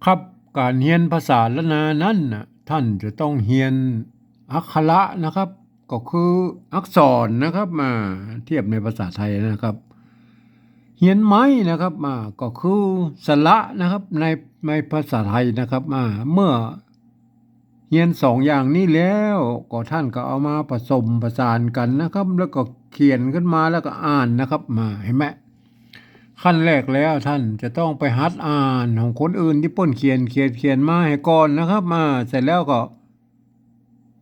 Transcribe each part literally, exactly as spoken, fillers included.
ครับ ก๋านเฮียนภาษาล้านนานั้นน่ะ ต้านจะต้องเฮียนอักขระนะครับ ก็คืออักษรนะครับ มาเทียบในภาษาไทยนะครับ เฮียนไม้นะครับ มา ก็คือสระนะครับ ใน ในภาษาไทยนะครับ มา เมื่อเฮียนสองอย่างนี้แล้ว ก็ต้านก็เอามาผสมผสานกั๋นนะครับ แล้วก็เขียนขึ้นมา แล้วก็อ่านนะครับ มา หันก่อ ขั้นแรกแล้วต้านจะต้องไปหัดอ่านของคนอื่นตี้เปิ้นเขียน เขียน เขียนมาหั้นก่อนนะครับ มา เสร็จแล้วก็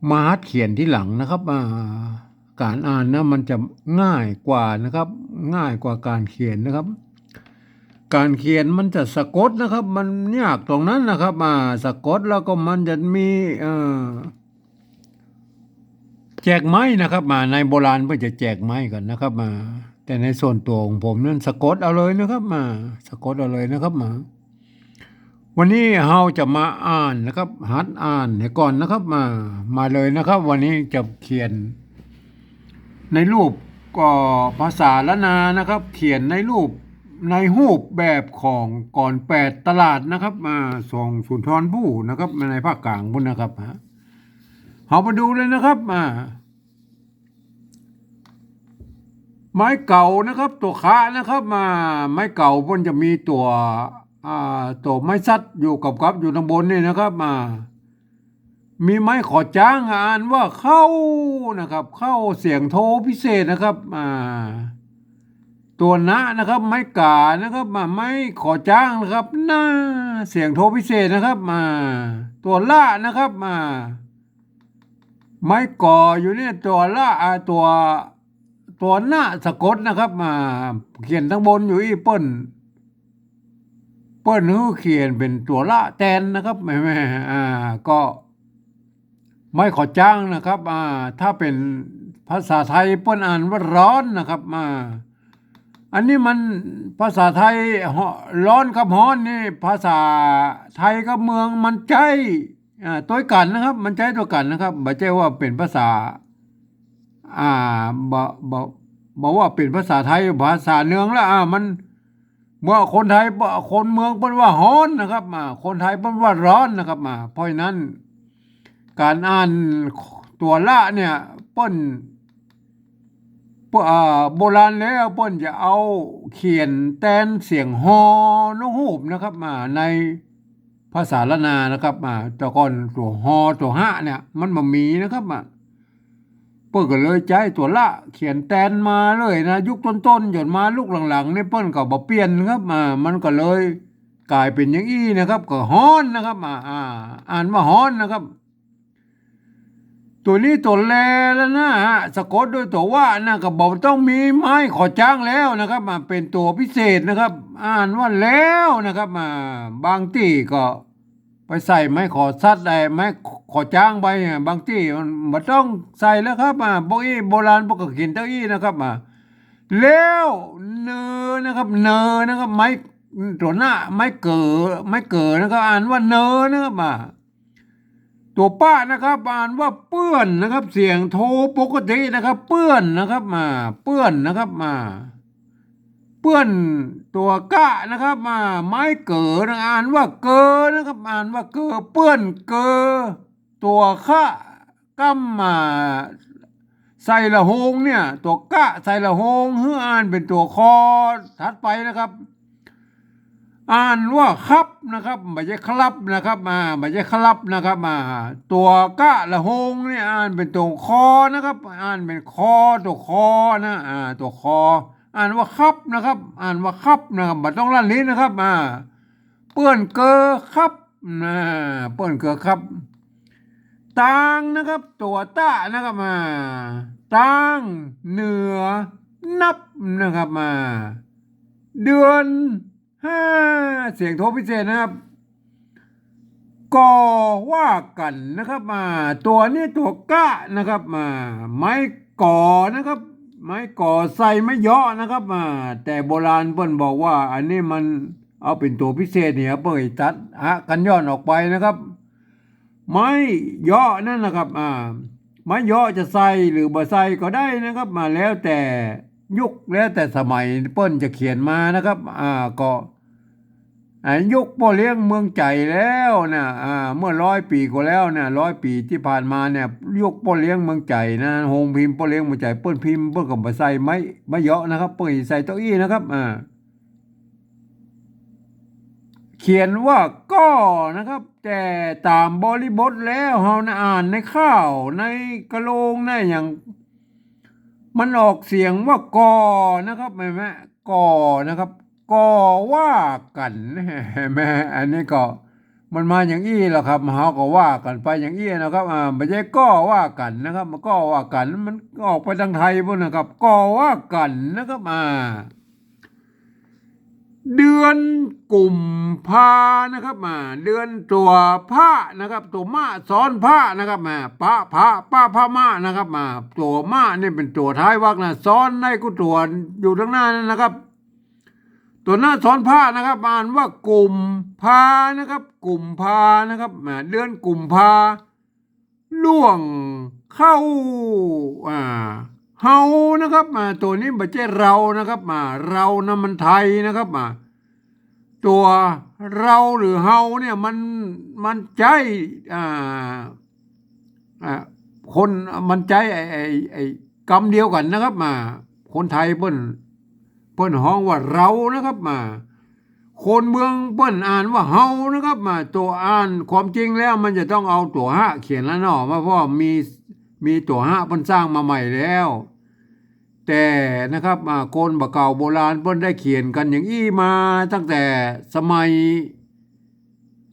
มาหัดเขียนทีหลังนะครับ มา ก๋านอ่านนะมันจะง่ายกว่านะครับ ง่ายกว่าก๋านเขียนนะครับ ก๋านเขียนมันจะสะกดนะครับ มันยากตรงนั้นนะครับ มา สะกดแล้วก็มันจะมี เอ่อ แจกไม้นะครับ มา ในโบราณเปิ้นจะแจกไม้กั๋นนะครับ มา แต่ในส่วนตั๋วของผมนั้นสะกดเอาเลยนะครับ มา สะกดเอาเลยนะครับ มา วันนี้เฮาจะมาอ่านนะครับ หัดอ่านหั้นก่อนนะครับ มา มาเลยนะครับ วันนี้จะเขียนในรูป ก็ภาษาล้านนานะครับ เขียนในรูป ในรูปแบบของกลอนแปดตลาดนะครับ มา ของสุนทรภู่นะครับ ในภาคกลางปู้นนะครับ ฮะ เฮามาดูเลยนะครับ มา ไม้เก๋านะครับ ตั๋วขะนะครับ มา ไม้เก๋าเปิ้นจะมีตั๋ว อ่า ตั๋วไม้สัตว์อยู่กับ กับอยู่ตางบนนี่นะครับ มา มีไม้ขอจ๊างอ่านว่าเข้านะครับ เข้าเสียงโทพิเศษนะครับ อ่า ตั๋วนะนะครับ ไม้ก๋านะครับ มา ไม้ขอจ๊างนะครับ นะ เสียงโทพิเศษนะครับ มา ตั๋วละนะครับ มา ไม้ก๋ออยู่เนี่ย ตั๋วละ อ่า ตั๋ว ตั๋วนะสะกดนะครับ มา เขียนตางบนอยู่อี้ เปิ้น เปิ้นหื้อเขียนเป๋นตั๋วละแตนนะครับ แหม อ่า ก็ ไม้ขอจ๊างนะครับ อ่า ถ้าเป๋นภาษาไทยเปิ้นอ่านว่าร้อนนะครับ อ่า อันนี้มันภาษาไทย ฮ้อ- ร้อนกับฮ้อนนี่ ภาษาไทยกับเมืองมันใจ๊ อ่า ตวยกั๋นนะครับ มันใจ๊ตวยกั๋นนะครับ บ่ใจ้ว่าเป๋นภาษา อ่า บ่ บ่ บ่ว่าเป๋นภาษาไทย ภาษาเมืองละ อ่า มัน เมื่อคนไทย คนเมืองเปิ้นว่าฮ้อนนะครับ อ่า คนไทยเปิ้นว่าร้อนนะครับ อ่า เพราะฉะนั้น ก๋านอ่านตั๋วละเนี่ย เปิ้น เปิ้น อ่า โบราณแล้วเปิ้นจะเอาเขียนแตนเสียงฮอ นกฮูกนะครับ อ่า ในภาษาล้านนานะครับ อ่า แต่ก่อนตั๋วฮอ ตั๋วฮะเนี่ย มันบ่มีนะครับ อ่า เปิ้นก็เลยใจ๊ตั๋วละเขียนแตนมาเลยนะ ยุคต้นๆ จ๋นมายุคหลังๆ นี่เปิ้นก็บ่เปลี่ยนครับ อ่า มันก็เลยก๋ายเป๋นอย่างอี้นะครับ ก็ฮ้อนนะครับ อ่า อ่า อ่านว่าฮ้อนนะครับ ตั๋วนี้ตั๋วแลแล้วนะฮะ สะกดด้วยตั๋ววะนะ ก็บ่ต้องมีไม้ขอจ๊างแล้วนะครับ อ่า เป๋นตั๋วพิเศษนะครับ อ่านว่าแล้วนะครับ อ่า บางตี้ก็ ไปใส่ไม้ขอสัตว์ ไอ้ไม้ขอจ๊างไปเนี่ย บางตี้มันบ่ต้องใส่แล้วครับ อ่า พวกอี้โบราณเปิ้นก็เขียนเต้าอี้นะครับ อ่า แล้วเนอนะครับ เนอนะครับ ไม้ตั๋วหน้า ไม้เก๋อ ไม้เก๋อนะครับ อ่านว่าเนอนะครับ อ่า ตั๋วปะนะครับ อ่านว่าเปื้อนนะครับ เสียงโทปกตินะครับ เปื้อนนะครับ อ่า เปื้อนนะครับ อ่า เปื้อน ตั๋วกะนะครับ อ่า ไม้เก๋อนะ อ่านว่าเก๋อนะครับ อ่านว่าเก๋อ เปื้อนเก๋อ ตั๋วคะ ก้ำ อ่า ใส่ละโฮงเนี่ย ตั๋วกะใส่ละโฮง หื้ออ่านเป๋นตั๋วคอ ถัดไปนะครับ อ่านว่าครับนะครับ บ่ใจ้ครับนะครับ อ่า บ่ใจ้ครับนะครับ อ่า ตั๋วกะละโฮงเนี่ย อ่านเป๋นตั๋วคอนะครับ อ่านเป๋นคอ ตั๋วคอนะ อ่า ตั๋วคอ อ่านว่าครับนะครับ อ่านว่าครับนะครับ บ่ต้องลั่นลิ้นนะครับ อ่า เปื้อนเก๋อครับ นะ เปื้อนเก๋อครับ ตางนะครับ ตั๋วตะนะครับ อ่า ตาง เหนือ นับนะครับ อ่า เดือน ห้า เสียงโทพิเศษนะครับ ก็ว่ากั๋นนะครับ อ่า ตั๋วนี้ตั๋วกะนะครับ อ่า ไม้ก๋อนะครับ ไม้ก๋อใส่ไม้เยาะนะครับ อ่า แต่โบราณเปิ้นบอกว่า อันนี้มันเอาเป๋นตั๋วพิเศษเนี่ย เปิ้นตัดฮะกั๋นย่อนออกไปนะครับ ไม้เยาะนั่นนะครับ อ่า ไม้เยาะจะใส่หรือบ่ใส่ก็ได้นะครับ มาแล้วแต่ยุคแล้วแต่สมัยเปิ้นจะเขียนมานะครับ อ่า ก็ อ่า ยุคป้อเลี้ยงเมืองใจ๋แล้วนะ อ่า เมื่อร้อยปี๋ก่อนแล้วนะ ร้อยปี๋ตี้ผ่านมาเนี่ย ยุคป้อเลี้ยงเมืองใจ๋นะ โฮงพิมพ์ป้อเลี้ยงเมืองใจ๋ เปิ้นพิมพ์เปิ้นก็บ่ใส่ไม้ ไม้เยาะนะครับ เปิ้นใส่เต้าอี้นะครับ อ่า เขียนว่าก้อนะครับ แต่ต๋ามบริบทแล้วเฮานะอ่านในข่าว ในกะโลง ในหยัง มันออกเสียงว่ากอนะครับ หันก่อนะครับ ก่อว่ากั๋น หันก่อ อันนี้ก็มันมาอย่างอี้แหละครับ เฮาก็ว่ากั๋นไปอย่างอี้นะครับ อ่า บ่ใจ้ก้อว่ากั๋นนะครับ มันก้อว่ากั๋น มันออกไปตางไทยปู้นนะครับ ก่อว่ากั๋นนะครับ อ่า เดือนกุมภานะครับ อ่า เดือนตั๋วพระนะครับ ตั๋วมะซ้อนพระนะครับ อ่า ปะ พะ ปะ พะ มะนะครับ อ่า ตั๋วมะนี่เป๋นตั๋วท้ายวรรคนะ ซ้อนได้กู้ตั๋วอยู่ตางหน้านั้นนะครับ ตั๋วหน้าซ้อนพระนะครับ อ่านว่ากุมภานะครับ กุมภานะครับ อ่า เดือนกุมภา ล่วงเข้า อ่า เฮานะครับ อ่า ตั๋วนี้บ่ใจ้เรานะครับ อ่า เรานะมันไทยนะครับ อ่า ตั๋วเราหรือเฮาเนี่ยมัน มันใจ๊ อ่า อ่า คน มันใจ๊ไอ้ ไอ้ ไอ้กำเดียวกั๋นนะครับ อ่า คนไทยเปิ้น เปิ้นฮ้องว่าเรานะครับ อ่า คนเมืองเปิ้นอ่านว่าเฮานะครับ อ่า ตั๋วอ่านความจริงแล้วมันจะต้องเอาตั๋วฮะเขียนละเนาะ เพราะว่ามี มีตั๋วฮะเปิ้นสร้างมาใหม่แล้ว แต่นะครับ อ่า คนบ่าเก่าโบราณเปิ้นได้เขียนกั๋นอย่างอี้มาตั้งแต่สมัย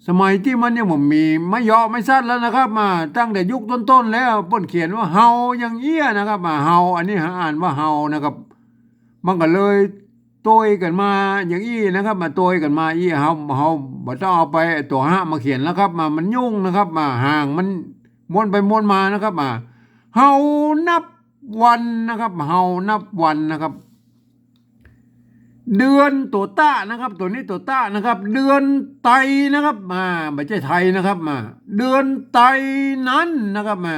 สมัยตี้มันยังบ่มีไม้เยาะไม้สัดแล้วนะครับ อ่า ตั้งแต่ยุคต้นๆแล้วเปิ้นเขียนว่าเฮาอย่างอี้นะครับ อ่า เฮา อันนี้อ่านว่าเฮานะครับ มันก็เลยโตยกั๋นมาอย่างอี้นะครับ มาโตยกั๋นมาอี้ เฮา เฮาบ่ต้องเอาไปตั๋วฮะมาเขียนแล้วครับ มา มันยุ่งนะครับ มา ห่างมันม้วนไปม้วนมานะครับ มา เฮานับวันนะครับ เฮานับวันนะครับ เดือนตั๋วตะนะครับ ตั๋วนี้ตั๋วตะนะครับ เดือนไตนะครับ มา บ่ใจ้ไทยนะครับ มา เดือนไตนั้นนะครับ มา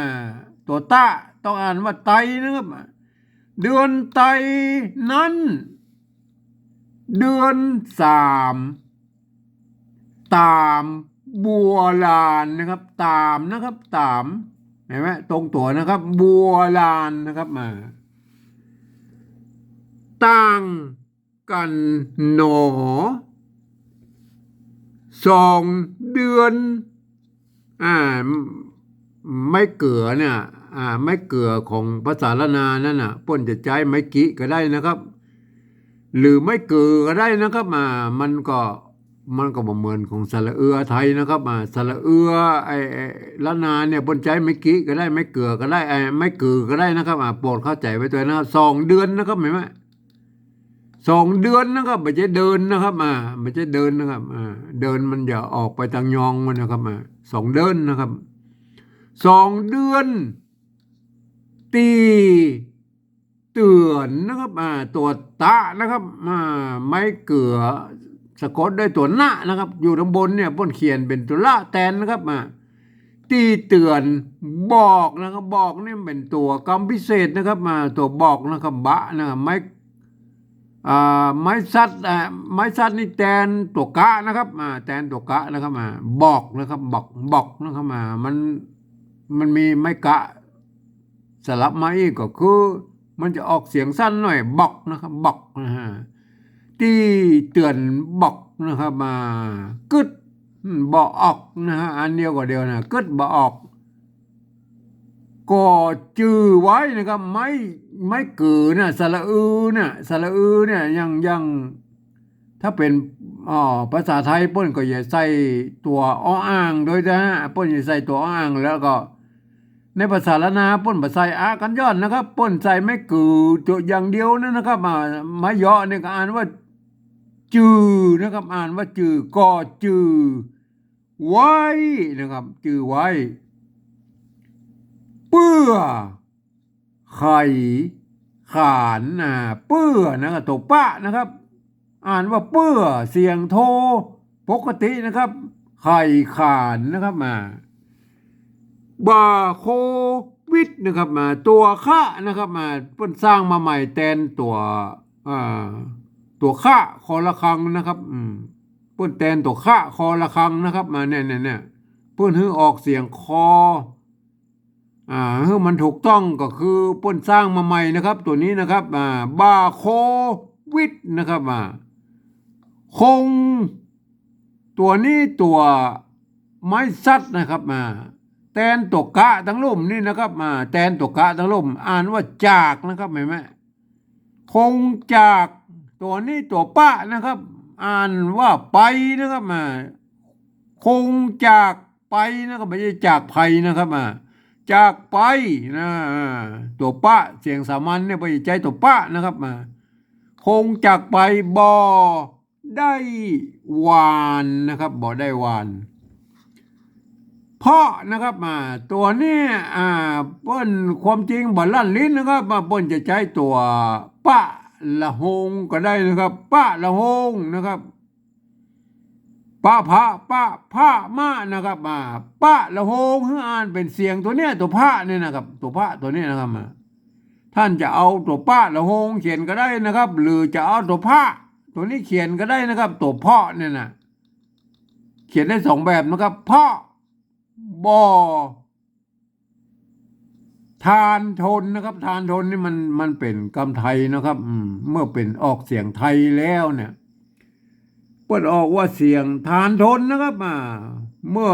ตั๋วตะต้องอ่านว่าไตนะครับ มา เดือนไตนั้น เดือนสาม ต๋ามบัวลานนะครับ ต๋ามนะครับ ต๋าม หันก่อ ตรงตั๋วนะครับ บัวลานนะครับ มา ต่างกั๋นหนอ สองเดือน อ่า ไม้เกือเนี่ย อ่า ไม้เกือของภาษาล้านนานั่นน่ะ เปิ้นจะใจ๊ไม้กิก็ได้นะครับ หรือไม้เกือก็ได้นะครับ อ่า มันก็ มันก็บ่เหมือนของสระเอือไทยนะครับ อ่า สระเอือ ไอ้ ไอ้ ล้านนาเนี่ย เปิ้นใจ๊ไม้กิก็ได้ ไม้เกือก็ได้ ไอ้ ไม้เกือก็ได้นะครับ อ่า โปรดเข้าใจ๋ไว้ตวยนะครับ สองเดือนนะครับ หันก่อ สองเดือนนะครับ บ่ใจ้เดินนะครับ อ่า บ่ใจ้เดินนะครับ อ่า เดินมันจะออกไปตางยองมันนะครับ อ่า สองเดือนนะครับ สองเดือน ตี้เตื๋อนนะครับ อ่า ตั๋วตะนะครับ อ่า ไม้เกือสะกดด้วยตั๋วนะนะครับ อยู่ตางบนเนี่ยเปิ้นเขียนเป๋นตั๋วละแตนนะครับ อ่า ตี้เตื๋อนบอกนะครับ บอกนี่เป๋นตั๋วกำพิเศษนะครับ อ่า ตั๋วบอกนะครับ บะนะครับ ไม้ อ่า ไม้สัด อ่า ไม้สัดนี่แตนตั๋วกะนะครับ อ่า แตนตั๋วกะนะครับ อ่า บอกนะครับ บอก บอกนะครับ อ่า มัน มันมีไม้กะสลับมาอี้ก็คือ มันจะออกเสียงสั้นหน่อย บอกนะครับ บอกนะฮะ ตี้เตื๋อนบอกนะครับ อ่า กึ๊ด อืม บ่ออกนะฮะ อันเดียวก็เดียวนะ กึ๊ดบ่ออก ก็จื้อไว้นะครับ ไม้ ไม้เกือน่ะ สระอือน่ะ สระอือเนี่ย อย่าง อย่าง ถ้าเป๋น อ่อ ภาษาไทยเปิ้นก็จะใส่ตั๋วออ่างตวยนะฮะ เปิ้นจะใส่ตั๋วออ่าง แล้วก็ในภาษาล้านนาเปิ้นบ่ใส่อะกั๋นย้อนนะครับ เปิ้นใส่ไม้เกือตัวอย่างเดียวนั่นนะครับ อ่า ไม้เยาะเนี่ยก็อ่านว่า จื้อนะครับ อ่านว่าจื้อ ก็จื้อไว้นะครับ จื้อไว้ เปื้อ ไข ขาน อ่า เปื้อนะครับ ตั๋วปะนะครับ อ่านว่าเปื้อ เสียงโทปกตินะครับ ไข ขานนะครับ อ่า บ่าโควิดนะครับ อ่า ตั๋วคะนะครับ อ่า เปิ้นสร้างมาใหม่แตนตั๋ว อ่า ตั๋วคะ คอระฆังนะครับ อืม ปิ้นแตนตั๋วคะ คอระฆังนะครับ มาเนี่ย เนี่ย เนี่ย ปิ้นหื้อออกเสียงคอ อ่า หื้อมันถูกต้องก็คือปิ้นสร้างมาใหม่นะครับ ตั๋วนี้นะครับ อ่า บ่าโควิดนะครับ อ่า คง ตั๋วนี้ตั๋วไม้สัตว์นะครับ อ่า แตนตั๋วกะตังลุ่มนี่นะครับ อ่า แตนตั๋วกะตังลุ่ม อ่านว่าจากนะครับ หันก่อ คงจาก ตั๋วนี้ตั๋วปะนะครับ อ่านว่าไปนะครับ อ่า คงจากไปนะครับ บ่ใจ้จากไผนะครับ อ่า จากไปนะ อ่า ตั๋วปะ เสียงสามัญเนี่ย บ่ใจ้ใจ๊ตั๋วปะนะครับ อ่า คงจากไป บ่ได้หว่านนะครับ บ่ได้หว่าน เพราะนะครับ อ่า ตั๋วนี้ อ่า ปิ้นความจริงบ่ลั่นลิ้นนะครับ อ่า ปิ้นจะใจ๊ตั๋วปะละโฮงก็ได้นะครับ ปะละโฮงนะครับ ปะผะ ปะผะมะนะครับ อ่า ปะละโฮง หื้ออ่านเป๋นเสียงตั๋วเนี้ย ตั๋วผะเนี่ยนะครับ ตั๋วผะตั๋วเนี้ยนะครับ อ่า ท่านจะเอาตั๋วปะละโฮงเขียนก็ได้นะครับ หรือจะเอาตั๋วผะตั๋วนี้เขียนก็ได้นะครับ ตั๋วเพาะเนี่ยนะ เขียนได้สองแบบนะครับ เพาะ บ่ ทานทนนะครับ ทานทนนี่มัน มันเป๋นกำไทยนะครับ อืม เมื่อเป๋นออกเสียงไทยแล้วเนี่ย เปิ้นออกว่าเสียงทานทนนะครับ อ่า เมื่อ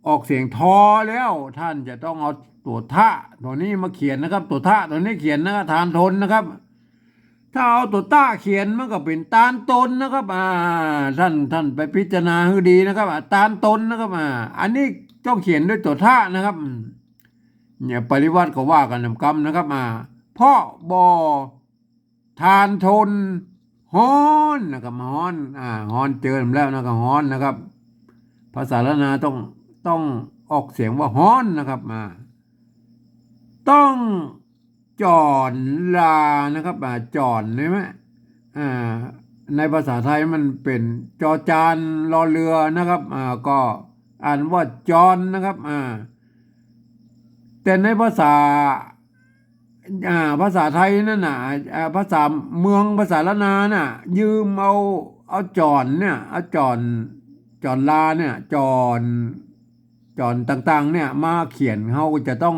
ออกเสียงทอแล้ว ท่านจะต้องเอาตั๋วทะตั๋วนี้มาเขียนนะครับ ตั๋วทะตั๋วนี้เขียนนะ ทานทนนะครับ ถ้าเอาตั๋วตะเขียนมันก็เป๋นตานตนนะครับ อ่า ท่าน ท่านไปพิจารณาหื้อดีนะครับ อ่า ตานตนนะครับ อ่า อันนี้ต้องเขียนด้วยตั๋วทะนะครับ อืม เนี่ย ปริวรรตก็ว่ากั๋นนำกำนะครับ อ่า เพราะบ่ทานทนฮ้อนนะครับ ฮ้อน อ่า ฮ้อนเจิมแล้วนะครับ ฮ้อนนะครับ ภาษาล้านนาต้อง ต้องออกเสียงว่าฮ้อนนะครับ อ่า ต้อง จ๋อนลานะครับ อ่า จ๋อนใช่ไหม อ่า ในภาษาไทยมันเป๋นจอจานรอเรือนะครับ อ่า ก็อ่านว่าจ๋อนนะครับ อ่า แต่ในภาษา อ่า ภาษาไทยนั่นน่ะ อ่า ภาษาเมือง ภาษาล้านนาน่ะ ยืมเอา เอาจ๋อนเนี่ย เอาจ๋อน จ๋อนลาเนี่ย จ๋อน จ๋อนต่างๆ เนี่ย มาเขียน เฮาก็จะต้อง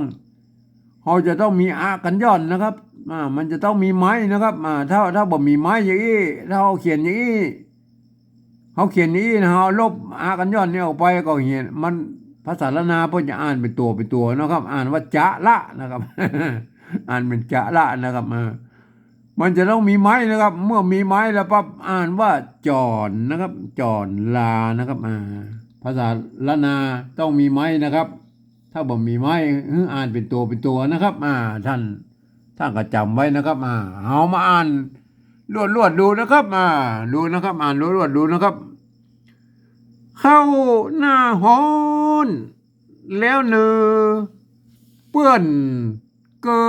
เฮาจะต้องมีอะกั๋นหย่อนนะครับ อ่า มันจะต้องมีไม้นะครับ อ่า ถ้า ถ้าบ่มีไม้อย่างอี้ ถ้าเฮาเขียนอย่างอี้ เฮาเขียนอย่างอี้นะ เฮาลบอะกั๋นหย่อนนี่ออกไปก็เหีย มัน ภาษาล้านนาเปิ้นจะอ่านเป๋นตั๋วเป๋นตั๋วนะครับ อ่านว่าจะละนะครับ อ่านเป๋นจะละนะครับ อ่า มันจะต้องมีไม้นะครับ เมื่อมีไม้แล้วปั๊บอ่านว่าจ๋อนนะครับ จ๋อนลานะครับ อ่า ภาษาล้านนาต้องมีไม้นะครับ ถ้าบ่มีไม้ หื้ออ่านเป๋นตั๋วเป๋นตั๋วนะครับ อ่า ท่าน ท่านก็จ๋ำไว้นะครับ อ่า เฮามาอ่านลวดๆ ดูนะครับ อ่า ดูนะครับ อ่านลวดๆ ดูนะครับ เข้าหน้าฮ้อนแล้วเนอ เปื้อนเกอ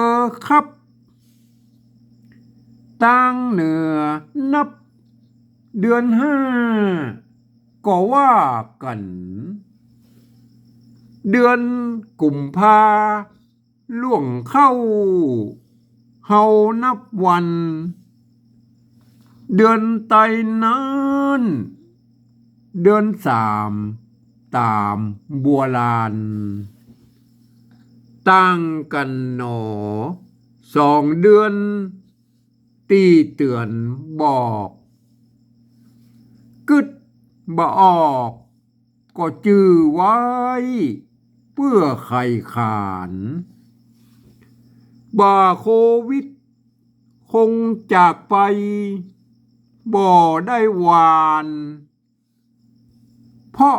ครับ ตางเหนือนับเดือนห้า ก็ว่ากั๋น เดือนกุมภาล่วงเข้า เฮานับวัน เดือนไตนั้น เดือนสาม ต๋ามบัวลาน ต่างกั๋นหนอ สองเดือน ตี้เตื๋อนบอก กึ๊ดบ่ออก ก็จื้อไว้ เปื้อใค่ขาน บ่าโควิด คงจากไป บ่ได้หว่าน เพราะ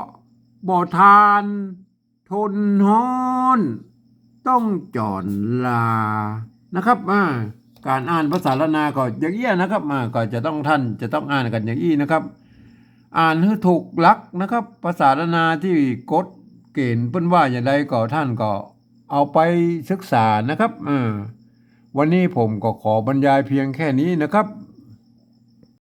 บ่ทาน ทนฮ้อน ต้องจ๋อนลา นะครับ อ่า ก๋านอ่านภาษาล้านนาก็อย่างอี้นะครับ อ่า ก็จะต้อง ท่านจะต้องอ่านกั๋นอย่างอี้นะครับ อ่านหื้อถูกหลักนะครับ ภาษาล้านนาตี้กฎเกณฑ์เปิ้นว่าอย่างใดก็ท่านก็เอาไปศึกษานะครับ อ่า วันนี้ผมก็ขอบรรยายเพียงแค่นี้นะครับ